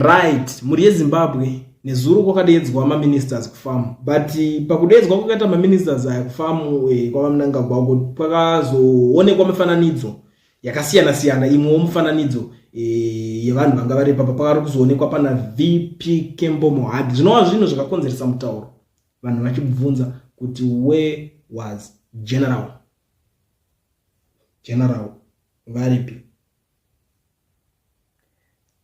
Right, mhuri yeZimbabwe, nezuro kwakadeedzwa maministers kufamu, but pakudeedzwa kwakaita maministers aya kufamu kwaVaMnangagwa kwakazoonekwa mifananidzo yakasiyana siyana. Imwewo mifananidzo yevanhu vanga vari papa, pakari kuzoonekwa pana VP Kembo Mohadi, zvinova zvinhu zvakakonzeresa mutauro, vanhu vachibvunza kuti where was General? General varipi?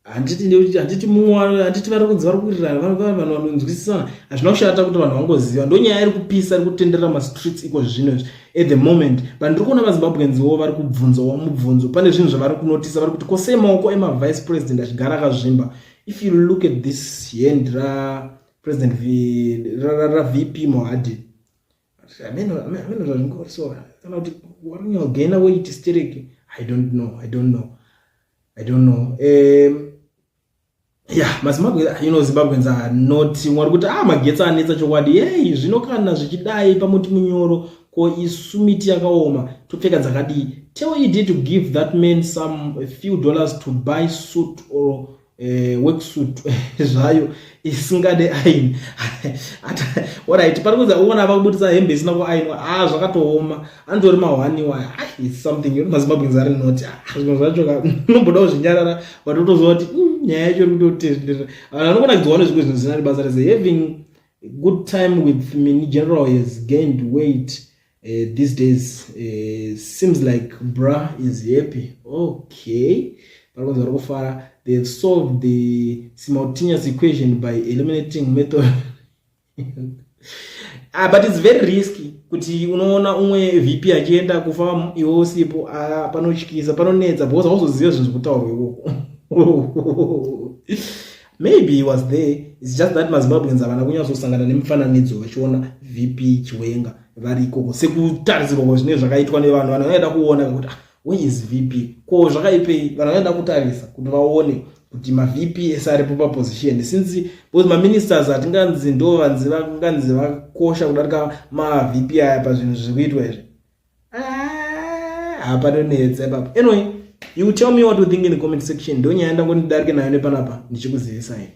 Handiti mumwe, handiti vari kunzi vari kuwirirana, vanhu vanonzwisisana. Hazvina kushata kuti vanhu vangoziva. Ndo nyaya iri kupisa, iri kutenderera mastreets iko zvino izvi at the moment. But ndiri kuona maZimbabweanswo vari kubvunzawo mubvunzo. Pane zvinhu zvavari kunotisa, vari kuti kosei maoko emavice president achigara akazvimba? If you look at this hand rapresident, raVP Mohadi, ameno zvazvingori so, kana kuti vari kunyanya weight stereki. I don't know, I don't know, I don't know. Yeah, maZimbabwe, Zimbabweans are not mwari kuti magetsi anetsa chokwadi. Yei, zvino kana zvichidai pamuti munyoro, ko isu miti yakaoma topfeka dzakadii? Tell ED to give that man some a few dollars to buy suit or work suit zvayo isingade aini. Alright, pari kunzi uona vakubudisa hembe isina kuainwa. Ah, zvakatooma, anotori mahwaniwa. It's something. MaZimbabweans ari not zvimwe zvacho unomboda kuzvinyarara, but utoziva kuti nyaya yacho iri kutotendera. Vanhu vanokunakidzwa nezvimwe zvinhu zvisina basa rese. Having good time with mini general has gained weight these days. Seems like bra is happy. Okay, pari kunzi vari kufara. They've solved the simultaneous equation by eliminating method. Ah, but it's very risky kuti unoona umwe VP achienda kufa iwe usipo. Ah, panotyisa, panonetsa, because hauzoziva zvinhu zvekutaurwa ikoko. Maybe he was there, it's just that maZimbabweans havana kunyatsosangana nemifananidzo vachiona VP Chiwenga vari ikoko sekutarisirwa kwazvinenge zvakaitwa nevanhu. Vanhu vanoida kuona kuti, ah, where is VP? Ko zvakaipei? Vanhu vanoida kutarisa kuti vaone kuti maVP ese aripo paposition, since because maministers hatinganzi ndo vanzi vanganzi vakosha kudarika maVP aya pazvinhu zviri kuitwa izvi. Ah, hapanonetsa ipapo. Anyway, you tell me what you think in the comment section. Ndo nyaya ndangondidarike nayo nepanapa ndichikuzivisai.